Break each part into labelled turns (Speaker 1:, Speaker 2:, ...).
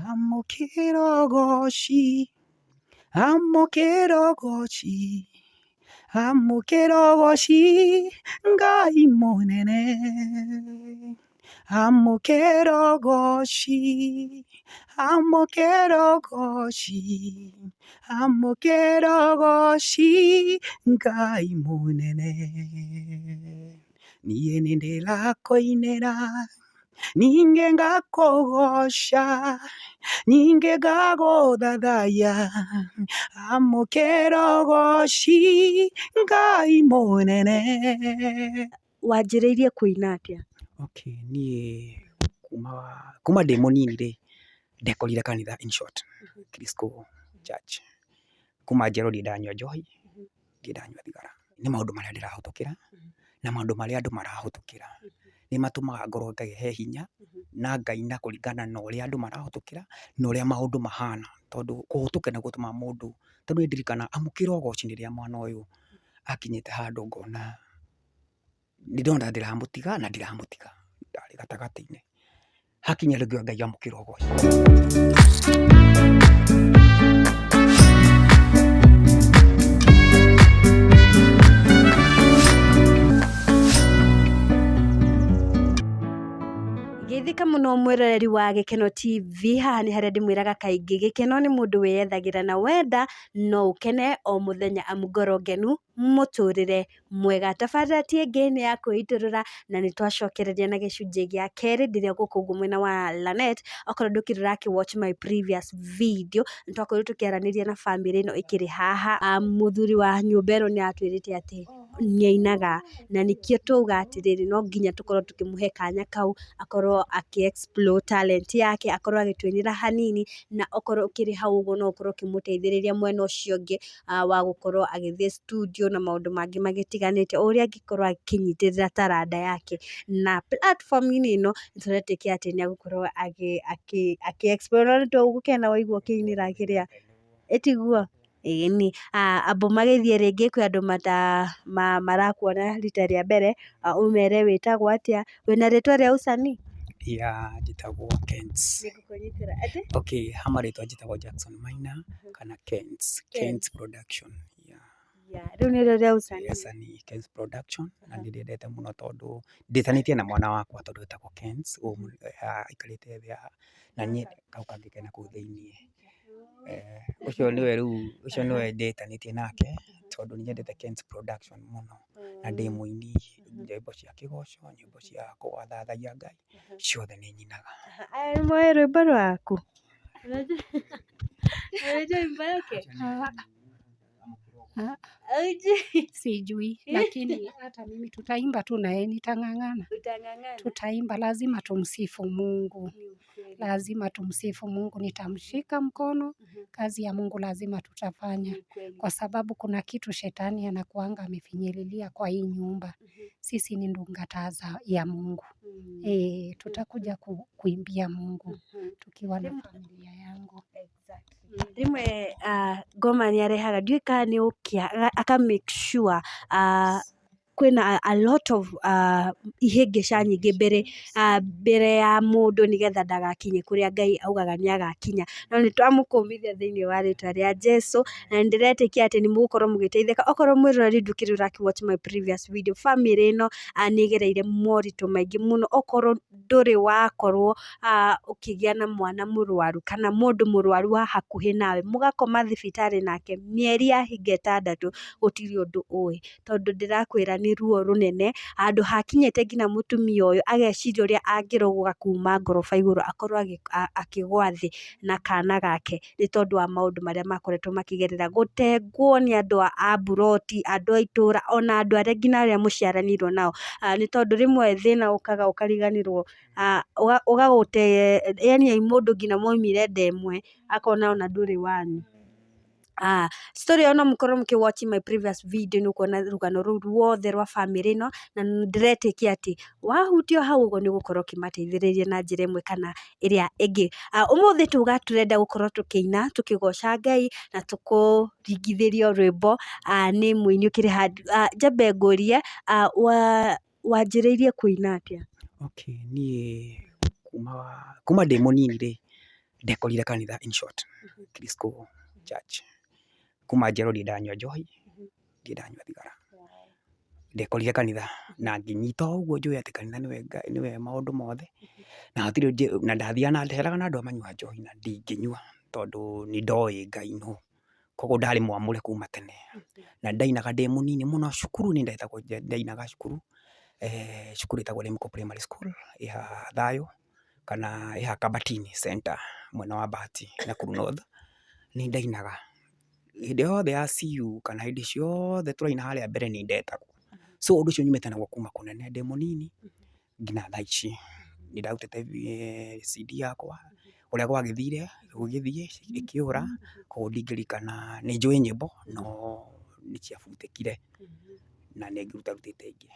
Speaker 1: Amũkĩra ũgoci, amũkĩra ũgoci, amũkĩra ũgoci, Ngai mũnene. Amũkĩra ũgoci, amũkĩra ũgoci, amũkĩra ũgoci, Ngai mũnene. Niĩ nĩ ndĩrakũinĩra, ningĩ ngakũgoca, ningĩ ngagũthathaiya, amũkĩra ũgoci, Ngai mũnene.
Speaker 2: Wanjĩrĩirie kũina atĩa?
Speaker 1: Okay, niĩ kuma ndĩ mũnini rĩ, ndekorire kanitha in short, Crisco Church. Kuma njiarwo ndirĩ ndanyua njohi, ndirĩ ndanyua thigara. Nĩ maũndũ marĩa ndĩrahĩtũkĩra na maũndũ marĩa andũ marahĩtũkĩra nĩ matũmaga ngorwo ngĩhe hinya na ngaina kũringana na ũrĩa andũ marahĩtũkĩra na ũrĩa maũndũ mahana. Tondũ kũhĩtũkĩra nĩ gũtũmaga mũndũ, tondũ nĩ ndirikanaga amũkĩra ũgoci rĩrĩa mwana ũyũ akinyĩte handũ ngona nĩ ndĩrona ndĩramũtiga na ndiramũtiga, ndarĩ gatagatĩ-inĩ. Hakinya rĩngĩ Ngai amũkĩra ũgoci.
Speaker 2: Geithĩka mũno mwĩroreri wa Gĩkeno TV, haha nĩ harĩa ndĩmwĩraga kaingĩ gĩkeno nĩ mũndũ wĩyethagĩra na wenda no ũkene o mũthenya amu ngoro ngenu mũtũrĩre mwega. Tabarĩra ti ĩngĩ nĩ ya kwĩitũrũra na nĩ twacokereria na gĩcunjĩ gĩa kerĩ ndĩrĩ o gũkũ ũguo mwena wa Lanet. Okorwo ndũkĩrĩ ũrakĩ watch my previous video, nĩ twakorirwo tũkĩaranĩria na bamĩrĩ ĩno ĩkĩrĩ haha. Mũthuri wa nyũmba ĩno nĩ atwĩrĩte atĩ nĩ ainaga na nĩkĩo twauga atĩrĩrĩ, no nginya tũkorwo tũkĩmũhe kanya kau akorwo akĩ explore talent yake, akorwo agĩtũinĩra hanini, na okorwo ũkĩrĩ hau ũguo no ũkorwo ũkĩmũteithĩrĩria mwena ũcio ũngĩ wa gũkorwo agĩthiĩ studio na maũndũ mangĩ magĩtiganĩte, o ũrĩa angĩkorwo akĩnyitĩrĩra taranda yake. Na platform-inĩ ĩno nĩ tũretĩkia atĩ nĩ egũkorwo akĩ explore. No nĩ tũgũkena waigua ũkĩinĩra kĩrĩa, ĩtiguo? Ĩni. Amba ũmageithie rĩngĩ kwĩ andũ marakuona rita rĩa mbere, ũmere wĩtagwo atĩa, wĩna rĩtwa rĩa usanii?
Speaker 1: Yeah, njĩtagwo Kens. Okay, ha marĩtwa njĩtagwo Jackson Maina kana Kens, Kens Production. Yeah.
Speaker 2: Rĩu nĩrĩo rĩa usanii?
Speaker 1: Rĩa usanii, Kens Production, na nĩ ndĩendete mũno tondũ ndĩtanĩtie na mwana wakwa tondũ etagwo Kens, aikarĩte thĩ haha, na niĩ kau kangĩ ke nakũu thĩiniĩ. Ũcio nĩwe rĩu, ũcio nĩwe ndĩtanĩtie nake tondũ nĩ nyendete Kens Production mũno na ndĩ mũini nyĩmbo cia kĩgoco, nyĩmbo cia kũthathaiya Ngai, ciothe nĩ nyinaga.
Speaker 2: Aya nĩ moĩ rwĩmbo rwaku? Unajua wimbo yake?
Speaker 3: Sijui, lakini hata mimi tutaimba tu na yeye, nitang'ang'ana.
Speaker 2: Utang'ang'ana.
Speaker 3: Tutaimba, lazima tumsifu Mungu, lazima tumsifu Mungu. Nitamshika mkono, kazi ya Mungu lazima tutafanya, kwa sababu kuna kitu shetani anakuanga amefinyililia kwa hii nyumba. Sisi ni ndungata ya Mungu. E, tutakuja kuimbia Mungu tukiwa na familia yangu.
Speaker 2: Rĩmwe ngoma nĩ arehaga, ndiũĩ kana nĩ ũkĩa, aka make sure kwĩna a lot of ihĩngĩca nyingĩ mbere ya mũndũ nĩgetha ndagakinye kũrĩa Ngai augaga nĩ agakinya. No nĩ twamũkũmithia thĩinĩ wa rĩtwa rĩa Jesu na nĩ ndĩretĩkia atĩ nĩ mũgũkorwo mũgĩteithĩka. Okorwo mwĩroreri ndũkĩrĩ ũrakĩ watch my previous video, bamĩrĩ ĩno nĩ ĩgereire moritũ maingĩ mũno. Okorwo ndũrĩ wakorwo ũkĩgĩa na mwana mũrwaru kana mũndũ mũrwaru wa hakuhĩ nawe, mũgakoma thibitarĩ nake mĩeri ya hinga ĩtandatũ, gũtirĩ ũndũ ũĩ. Tondũ ndĩrakwĩra nĩ ruo rũnene, handũ hakinyĩte nginya mũtumia ũyũ ageciria ũrĩa angĩrũga kuma ngoroba igũrũ akorwo akĩgwa thĩ na kana gake, nĩ tondũ wa maũndũ marĩa makoretwo makĩgerera, gũtengwo nĩ andũ a mburoti, andũ a itũra, ona andũ arĩa nginya arĩa mũciaranĩirwo nao, nĩ tondũ rĩmwe thĩna ũkaga ũkariganĩrwo, ũgagũte, yani mũndũ nginya mwaumire nda ĩmwe akona ona ndũrĩ wanyu. Story ĩyo no mũkorwo mũkĩ watch my previous video nĩ ũkuona rũgano rũu ruothe rwa bamĩrĩ ĩno, na ndĩretĩkia atĩ wahutio hau ũguo nĩ ũgũkorwo ũkĩmateithĩrĩria na njĩra ĩmwe kana ĩrĩa ĩngĩ. Ũmũthĩ tuga tũrenda gũkorwo tũkĩina tũkĩgoca Ngai na tũkũringithĩrio rwĩmbo nĩ mũini ũkĩrĩ handũ. Njambe ngũrie, wanjĩrĩirie kũina atĩa?
Speaker 1: Okay, niĩ kuma ndĩ mũnini rĩ, Ndekorire kanitha in short, Crisco Church. Kuma njiarwo ndirĩ ndanyua njohi, ndirĩ ndanyua thigara. Ndekorire kanitha na ngĩnyita o ũguo njũĩ atĩ kanitha nĩwe Ngai, nĩwe maũndũ mothe, na hatirĩ na ndathiaga na ndeheraga na andũ arĩa manyuaga njohi na ndingĩnyua tondũ nĩ ndoĩ Ngai nũ. Koguo ndarĩ mwamũre kuma tene, na ndainaga ndĩ mũnini mũno cukuru nĩ ndetagwo ndainaga cukuru, cukuru ĩtagwo Remco Primary School ĩ haha Thayũ kana ĩ haha Kabatini Center mwena wa Bahati Nakuru North, nĩ ndainaga. Hĩndĩ yothe ya CU kana hĩndĩ ciothe tũraina harĩa mbere nĩ ndetagwo. So ũndũ ũcio nyumĩte naguo kuma kũnene ndĩ mũnini nginya thaa ici. Nĩ ndarutĩte CD yakwa, ũrĩa gwagĩthire gũgĩthiĩ ĩkĩũra, koguo ndingĩririkana, nĩ njũĩ nyĩmbo no nĩ ciabutĩkire na nĩ ngĩrutarutĩte ingĩ.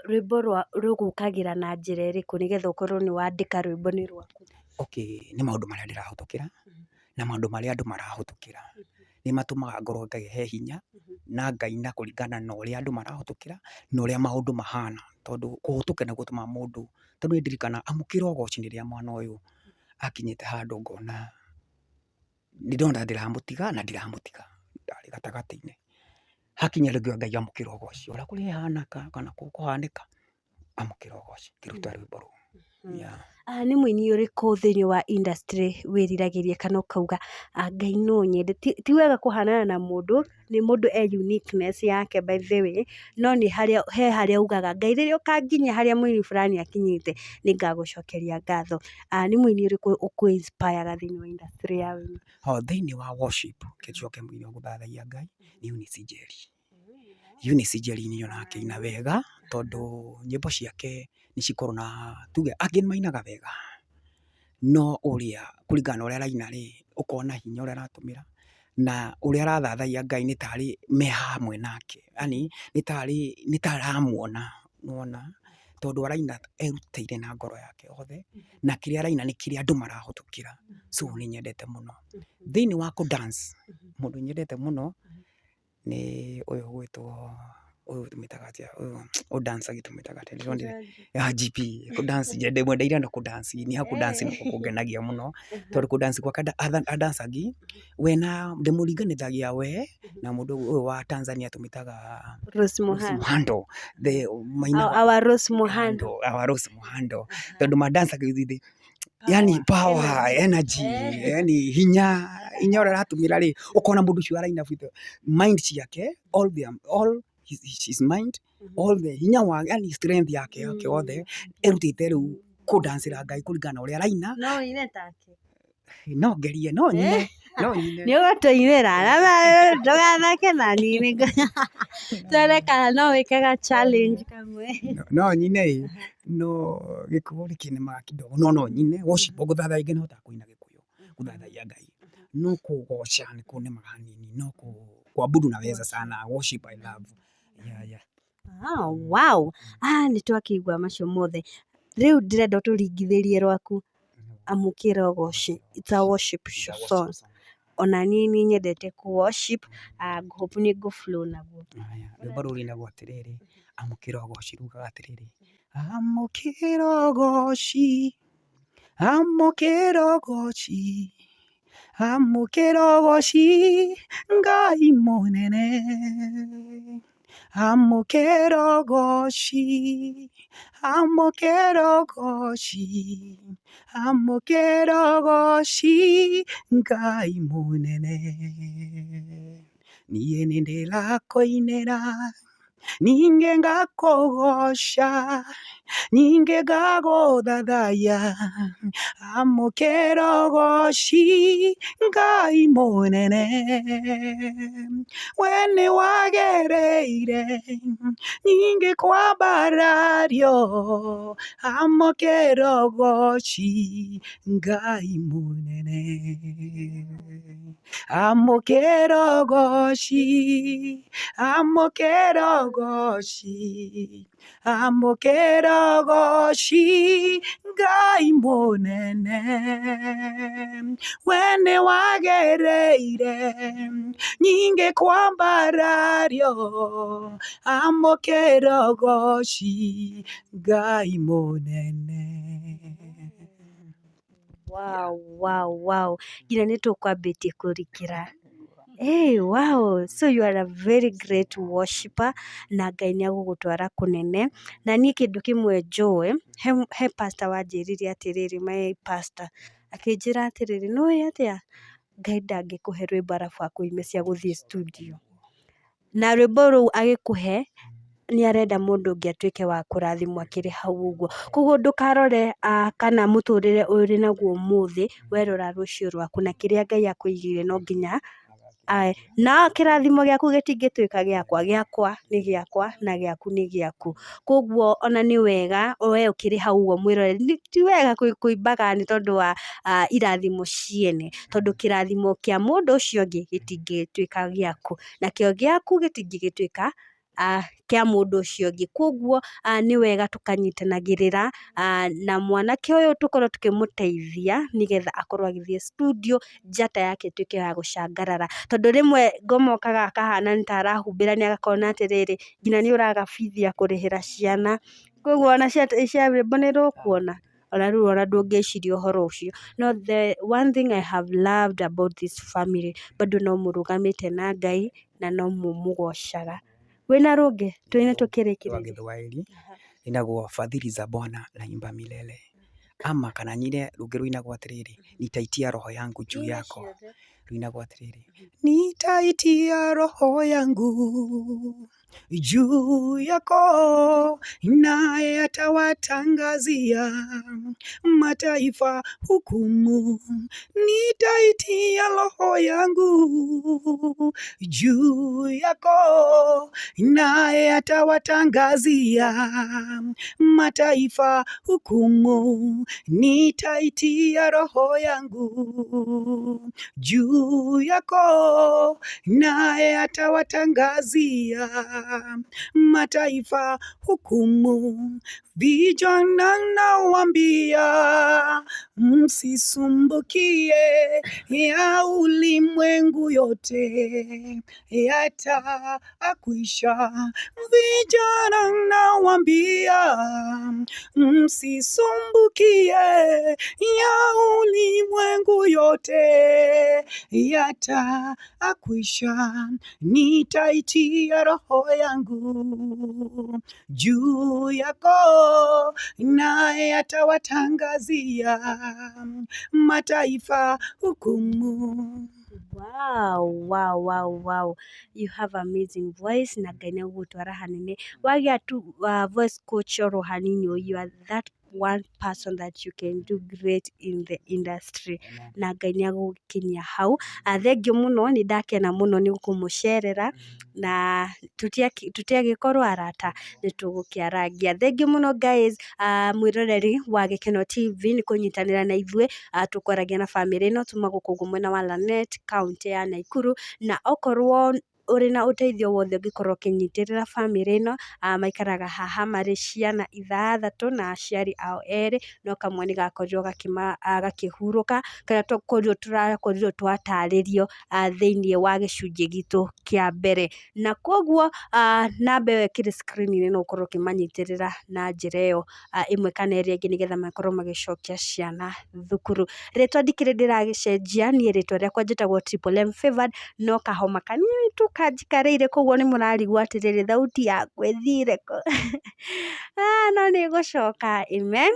Speaker 2: Rwĩmbo rũgũkagĩra na njĩra ĩrĩkũ nĩgetha ũkorwo nĩ wandĩka rwĩmbo nĩ rwaku?
Speaker 1: Okay, nĩ maũndũ marĩa ndĩrahĩtũkĩra na maũndũ marĩa andũ marahĩtũkĩra, nĩ matũmaga ngorwo ngagĩa he hinya na ngaina kũringana na ũrĩa andũ marahĩtũkĩra na ũrĩa maũndũ mahana, tondũ kũhĩtũkĩra nĩ gũtũmaga mũndũ, tondũ nĩ ndirikanaga amũkĩra ũgoci rĩrĩa mwana ũyũ akinyĩte handũ ngona nĩ ndĩrona ndĩramũtiga na ndiramũtiga, ndarĩ gatagatĩ-inĩ, hakinya rĩngĩ Ngai amũkĩra ũgoci, ũrĩa kũrĩhanĩka kana gũkũhanĩka amũkĩra ũgoci, ngĩruta rwĩmbo rũu. Yeah.
Speaker 2: Nĩ mũini ũrĩkũ thĩinĩ wa industry wĩriragĩria kana ũkauga Ngai no nyende, ti wega kũhanana na mũndũ, nĩ mũndũ e uniqueness yake by the way, no nĩ harĩa he harĩa ugaga Ngai rĩrĩa ũkanginyia harĩa mũini fulani akinyĩte nĩ ngagũcokeria ngatho. Nĩ mũini ũrĩkũ ũkũ inspire ga thĩinĩ wa industry ya ũini?
Speaker 1: O thĩinĩ wa worship, kĩnjoke mũini wa gũthathaiya Ngai nĩ Eunice Njeri. Eunice Njeri nĩ nyonaga akĩina wega tondũ nyĩmbo ciake nĩ cikoragwo na tuge angĩ nĩ mainaga wega no ũrĩa kũringana na ũrĩa araina rĩ, ũkona hinya ũrĩa aratũmĩra na ũrĩa arathathaiya Ngai nĩ tarĩ me hamwe nake, yaani nĩ tarĩ nĩ ta aramuona nĩwona, tondũ araina erutĩire na ngoro yake yothe na kĩrĩa araina nĩ kĩrĩa andũ marahĩtũkĩra, so nĩ nyendete mũno. Thĩinĩ wa kũ dance mũndũ nyendete mũno nĩ ũyũ ũgwĩtwo ũyũ tũmwĩtaga atĩa ũyũ ũ dance agi tũmwĩtaga atĩa ndĩronire ya GP kũ dance ndĩmwendeire no kũ dance niĩ kũ dance nĩkuo kũngenagia mũno tondũ kũ dance gwake adancangi we na ndĩmũringanithagia we na mũndũ ũyũ wa Tanzania tũmwĩtaga
Speaker 2: Rose Muhando.
Speaker 1: Muhando the mainaga
Speaker 2: Our Rose Muhando.
Speaker 1: Our Rose Muhando tondũ madancaga ithuĩ yani power energy yani hinya hinya ũrĩa aratũmĩra rĩ ũkona mũndũ ũcio araina with mind ciake all the all his mind all the hinya wa yani strength yake yake yothe erutĩte rĩu kũdancĩra Ngai kũringana na ũrĩa araina.
Speaker 2: No ũine take?
Speaker 1: No ngerie no nyine no nyine.
Speaker 2: Nĩ ũgũtũinĩra ndũgathake na niĩ tuone kana no wĩke ga challenge kamwe.
Speaker 1: No nyine ĩ no gĩkũyũ nĩ kĩnemaga kidogo no no nyine worship gũthathaiya nĩ hotaga kũina gĩkũyũ gũthathaiya Ngai no kũgoca nĩ kũnemaga hanini no kuabudu naweza sana worship I love yeah, yeah.
Speaker 2: Oh, wow. Nĩ twakĩigua macio mothe. Rĩu ndĩrenda ũtũringithĩrie rwaku amũkĩra ũgoci. It's a worship song. Ona niĩ nĩ nyendete kũ worship, ngũ-hope nĩ ngũ flow naguo.
Speaker 1: Haya, rwĩmbo rũu rũinagwo atĩrĩrĩ, amũkĩra ũgoci rugaga atĩrĩrĩ, amũkĩra ũgoci, amũkĩra ũgoci, amũkĩra ũgoci, Ngai mũnene. Amũkĩra ũgoci, amũkĩra ũgoci, amũkĩra ũgoci, Ngai mũnene. Niĩ nĩ ndĩrakũinĩra, ningĩ ngakũgoca, ningĩ ngagũthathaiya, amũkĩra ũgoci, Ngai mũnene. We nĩ wagĩrĩire, ningĩ kwambarario, amũkĩra ũgoci, Ngai mũnene. Amũkĩra ũgoci, amũkĩra ũgoci, amũkĩra ũgoci, Ngai mũnene. We nĩ wagĩrĩire, ningĩ kwambarario, amũkĩra ũgoci, Ngai mũnene.
Speaker 2: Wow, wow, wow. Nginya nĩ tũkwambĩtie kũrikĩra. Hey, wow. So you are a very great worshipper na Ngai nĩ agũgũtwara kũnene. Na niĩ kĩndũ kĩmwe njũĩ, he pastor wanjĩrire atĩrĩrĩ, my pastor, akĩnjĩra atĩrĩrĩ, nĩũĩ atĩa, Ngai ndangĩkũhe rwĩmbo arabu akũime cia gũthiĩ studio. Na rwĩmbo rũu agĩkũhe, nĩ arenda mũndũ ũngĩ atuĩke wa kũrathimwo akĩrĩ hau ũguo. Koguo ndũkarore kana mũtũrĩre ũrĩ naguo ũmũthĩ, we rora rũciũ rwaku na kĩrĩa Ngai akũigĩire no nginya na kĩrathimo gĩaku gĩtingĩtuĩka gĩakwa, gĩakwa nĩ gĩakwa na gĩaku nĩ gĩaku. Koguo ona nĩ wega we ũkĩrĩ hau ũguo mwĩroreri, ti wega kũimbaga nĩ tondũ wa irathimo ciene, tondũ kĩrathimo kĩa mũndũ ũcio ũngĩ gĩtingĩtuĩka gĩaku, nakĩo gĩaku gĩtingĩgĩtuĩka kĩa mũndũ ũcio ũngĩ. Koguo nĩ wega tũkanyitanagĩrĩra na mwanake ũyũ tũkorwo tũkĩmũteithia nĩgetha akorwo agĩthiĩ studio njata yake ĩtuĩke ya gũcangarara. Tondũ rĩmwe ngoma okaga akahana nĩ ta arahumbĩrania agakona atĩrĩrĩ, nginya nĩ ũraga bithi ya kũrĩhĩra ciana. Koguo ona cia rwĩmbo nĩ rũkuona, ona rĩu ona ndũngĩciria ũhoro ũcio. No the one thing I have loved about this family, bado no mũrũgamĩte na Ngai na no mũmũgocaga. Wĩna rũngĩ tũine
Speaker 1: Rwa
Speaker 2: tũkĩrĩkĩrĩria?
Speaker 1: Gĩthwaĩri rwĩnagwo Fadhili za Bwana naimba milele, ama kana nyine rũngĩ rũinagwo atĩrĩrĩ, nitaitia roho yangu juu yako, rũinagwo atĩrĩrĩ, nitaitia roho yangu juu yako, naye atawatangazia mataifa hukumu. Nitaitia roho yangu juu yako, naye atawatangazia mataifa hukumu. Nitaitia roho yangu juu yako, naye atawatangazia mataifa hukumu. Vijana nawaambia, msisumbukie ya ulimwengu yote yatakwisha. Vijana nawaambia, msisumbukie ya ulimwengu yote yatakwisha. Nitaitia roho yangu juu yako, naye atawatangazia mataifa hukumu.
Speaker 2: Wow, wow, wow, wow. You have amazing voice na Ngai nĩ agũgũtwara hanene. Wagĩa tu voice coach oro hanini, you are that one person that you can do great in the industry na Ngai nĩ agũgũkinyia hau. Thengiũ mũno, nĩ ndakena mũno nĩ kũmũcerera na tũtiagĩkorwo arata nĩ tũgũkĩarangia. Thengiũ mũno guys, mwĩroreri wa Gĩkeno TV nĩ kũnyitanĩra na ithuĩ. Tũkwaragia na bamĩrĩ ĩno tuma gũkũ ũguo mwena wa Lanet, kaũntĩ ya Nakuru, na okorwo ũrĩ na ũteithio wothe ũngĩkorwo ũkĩnyitĩrĩra bamĩrĩ ĩno, maikaraga haha marĩ ciana ithathatũ na aciari ao erĩ, no kamwe nĩ gakorirwo gakĩhurũka karĩa tũkorirwo tũrakorirwo twatarĩrio thĩiniĩ wa gĩcunjĩ gitũ kĩa mbere. Na koguo namba ĩyo ĩkĩrĩ screen-inĩ no ũkorwo ũkĩmanyitĩrĩra na njĩra ĩyo ĩmwe kana ĩrĩa ĩngĩ nĩgetha makorwo magĩcokia ciana thukuru. Rĩtwa ndikĩrĩ ndĩragĩcenjia, niĩ rĩtwa rĩakwa njĩtagwo Triple M Favored, no kahoma kanini tu kanjikarĩire, koguo nĩ mũrarigwo atĩrĩrĩ thauti yakwa ĩthire kũ. No nĩ ĩgũcoka. Amen.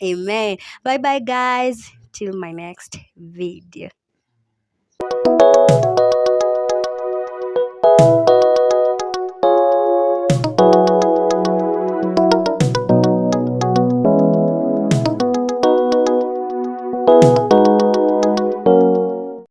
Speaker 2: Amen. Bye bye guys, till my next video.